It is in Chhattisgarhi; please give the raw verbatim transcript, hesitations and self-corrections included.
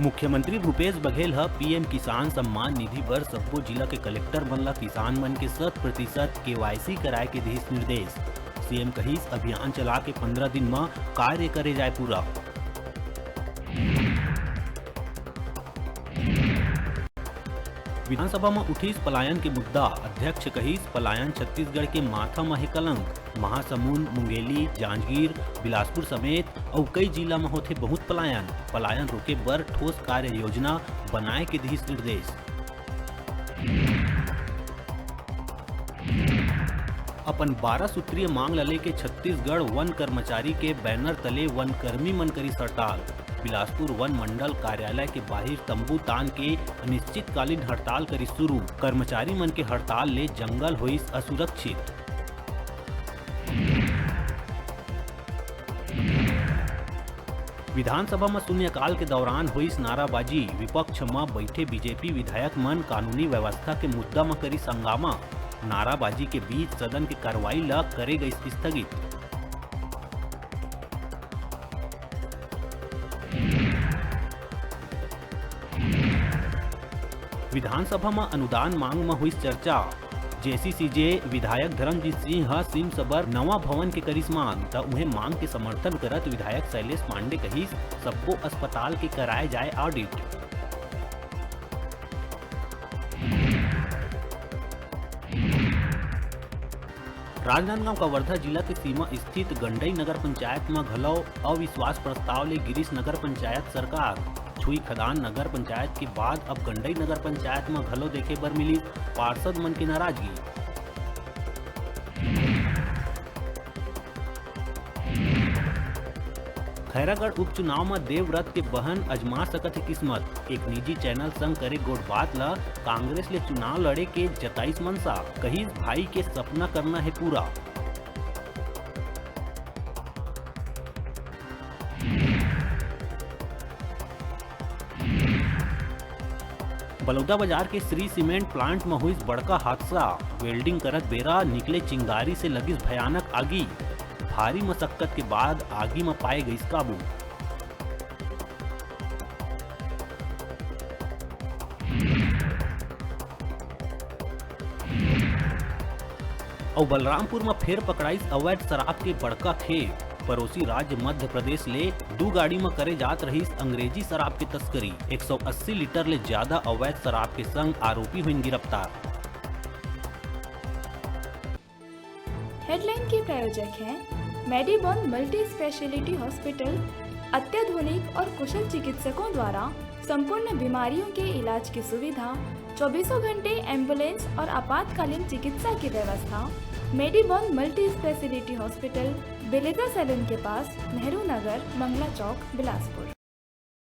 मुख्यमंत्री भूपेश बघेल ह पीएम किसान सम्मान निधि बर सब्बो जिला के कलेक्टर मन ल किसान मन के शत प्रतिशत केवाईसी कराए के दिस निर्देश। सीएम कहिस, अभियान चला के पंद्रह दिन म कार्य करे जाए पूरा। विधानसभा म उठिस पलायन के मुद्दा। अध्यक्ष कहिस, पलायन छत्तीसगढ़ के माथा म हे कलंक। महासमुंद, मुंगेली, जांजगीर, बिलासपुर समेत अउ कई जिला म होथे बहुत पलायन। पलायन रोके बर ठोस कार्य योजना बनाए के दिस निर्देश। अपन बारह सूत्रीय मांग ल लेके छत्तीसगढ़ वन कर्मचारी के बैनर तले वन कर्मी मन करिस हड़ताल। बिलासपुर वन मंडल कार्यालय के बाहिर तंबू तान के अनिश्चितकालीन हड़ताल करिस शुरू। कर्मचारी मन के हड़ताल ले जंगल होइस असुरक्षित। विधानसभा म शून्यकाल के दौरान होइस नाराबाजी। विपक्ष म बइठे बीजेपी विधायक मन कानूनी व्यवस्था के मुद्दा म करिस हंगामा। नाराबाजी के बीच सदन के कार्रवाई ल करे गइस स्थगित। विधानसभा म अनुदान मांग म होइस चर्चा। जेसीसीजे विधायक धर्मजीत सिंह ह सिम्स बर नवा भवन के करिस मांग, त उहें मांग के समर्थन करत विधायक शैलेश पांडे कहिस, सब्बो अस्पताल के कराए जाए ऑडिट। राजनांदगांव कवर्धा जिला के सीमा स्थित गंडई नगर पंचायत म घलो अविश्वास प्रस्ताव ले गिरिस नगर पंचायत सरकार। छुई खदान नगर पंचायत के बाद अब गंडई नगर पंचायत म घलो देखे बर मिलिस पार्षद मन के नाराजगी। खैरागढ़ उपचुनाव म देवव्रत के बहन अजमा सकत हे किस्मत। एक निजी चैनल संग करे गोठबात ल कांग्रेस ले चुनाव लड़े के जताइस मंशा, कहिस भाई के सपना करना हे पूरा। बलौदाबाजार के श्री सीमेंट प्लांट म होइस बड़का हादसा। वेल्डिंग करत बेरा निकले चिंगारी से लगिस भयानक आगी। भारी मशक्कत के बाद आगी म पाए गइस काबू। अउ बलरामपुर म फेर पकड़ाइस अवैध शराब के बड़का खेप। पड़ोसी राज्य मध्य प्रदेश ले दू गाड़ी म करे जात रहिस अंग्रेजी शराब के तस्करी। एक सौ अस्सी लीटर ले ज्यादा अवैध शराब के संग आरोपी होइन गिरफ्तार। हेडलाइन के प्रायोजक हैं मेडीबॉन मल्टी स्पेशलिटी हॉस्पिटल। अत्याधुनिक और कुशल चिकित्सकों द्वारा संपूर्ण बीमारियों के इलाज की सुविधा, चौबीसों घंटे एम्बुलेंस और आपातकालीन चिकित्सा की व्यवस्था। मेडीबॉन मल्टी स्पेशलिटी हॉस्पिटल, बेलेजा सैलून के पास, नेहरू नगर, मंगला चौक, बिलासपुर।